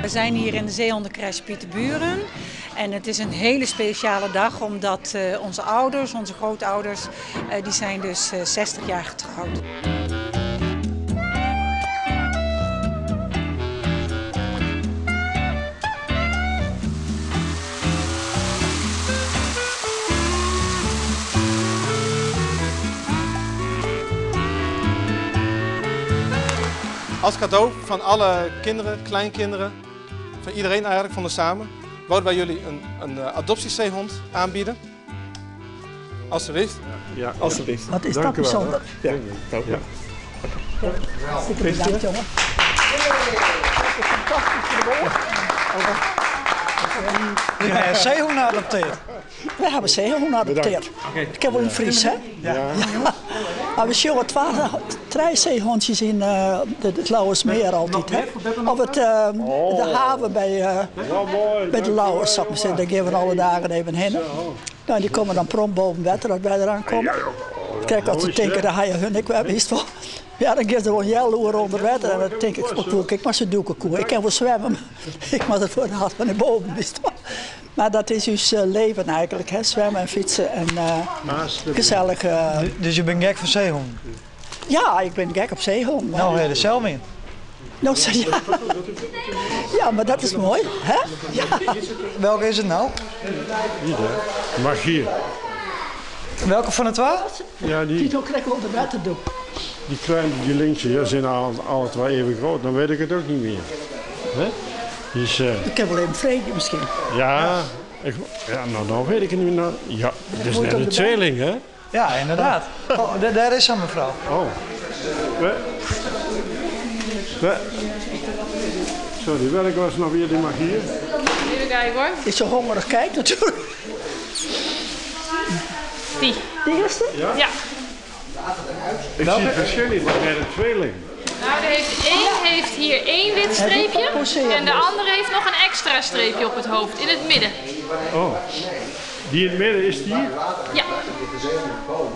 We zijn hier in de zeehondencrèche Pieterburen. En het is een hele speciale dag omdat eh, onze ouders, onze grootouders, eh, die zijn dus 60 jaar getrouwd. Als cadeau van alle kinderen, kleinkinderen, van iedereen eigenlijk, van de samen, wouden wij jullie een, een eh, adoptiezeehond aanbieden. Alsjeblieft. Ja. Alsjeblieft. Wat is Dank dat u wel, bijzonder. Ja. Ja. Hartstikke bedankt, jongen. Je hebt een zeehond geadopteerd. We hebben zeehond geadopteerd. Ik heb wel een Fries, hè? Ja. Maar we zien drie zeehondjes in eh, het Lauwersmeer altijd. Hè? Of het, de haven bij, Wel mooi. bij de Lauwers, zal ik maar zeggen. Daar gaan we alle dagen even heen. Nou, die komen dan prompt boven water als wij eraan komen. Kijk, als ze denken, daar ga je hun, ik heb wel. Ja, dan gaat er gewoon jel onder water en dan denk ik, oh, ik maar ze doeken koe. Ik kan wel zwemmen, maar ik moet er voor de hand van de boven. wist wel. Maar dat is dus leven eigenlijk, hè? Zwemmen en fietsen en gezellig. Dus je bent gek van zeehond? Ja, ik ben gek op zeehond. Nou, heb je er zelf in. Nou, ja. ja, maar dat is mooi, hè? Ja. Welke is het nou? Niet, hè? Magier. Welke van de twee? Ja, die, Die ook lekker onder water doen. die kleine, die linkse, ja, zijn al, alle twee even groot. Dan weet ik het ook niet meer. Hè? Dus, Ik heb wel even vrede misschien. ja, ik, ja, nou, nou weet ik het niet meer. Nou, ja, het is moet net op een de tweeling, hè? Ja, inderdaad. Oh, daar is ze, mevrouw. Oh. We, we, sorry, welke was nog weer die magier? Even kijken hoor. Is zo hongerig kijkt natuurlijk. Die. Die eerste? Ja. Ik zie het verschil niet, het is net een tweeling. Nou, er heeft één heeft hier één wit streepje en de andere heeft nog een extra streepje op het hoofd, in het midden. Oh. Die in het midden is die? Ja,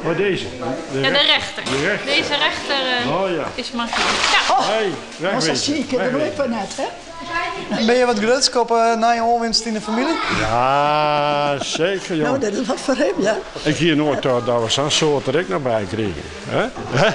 Oh, deze. De ja de rechter. rechter. De rechter. Deze rechter Oh ja. is Margriet. Ja. Hey, Maar zo wegwezen. zie ik het er wegwezen. nooit net, hè? Ben je wat grutsk op na je onwinst in de familie? Ja, zeker Nou, joh. dat is wat voor hem, ja. Ik hier nooit dat, dat we zo'n soort er ik nog bij kregen. Hè? Hè?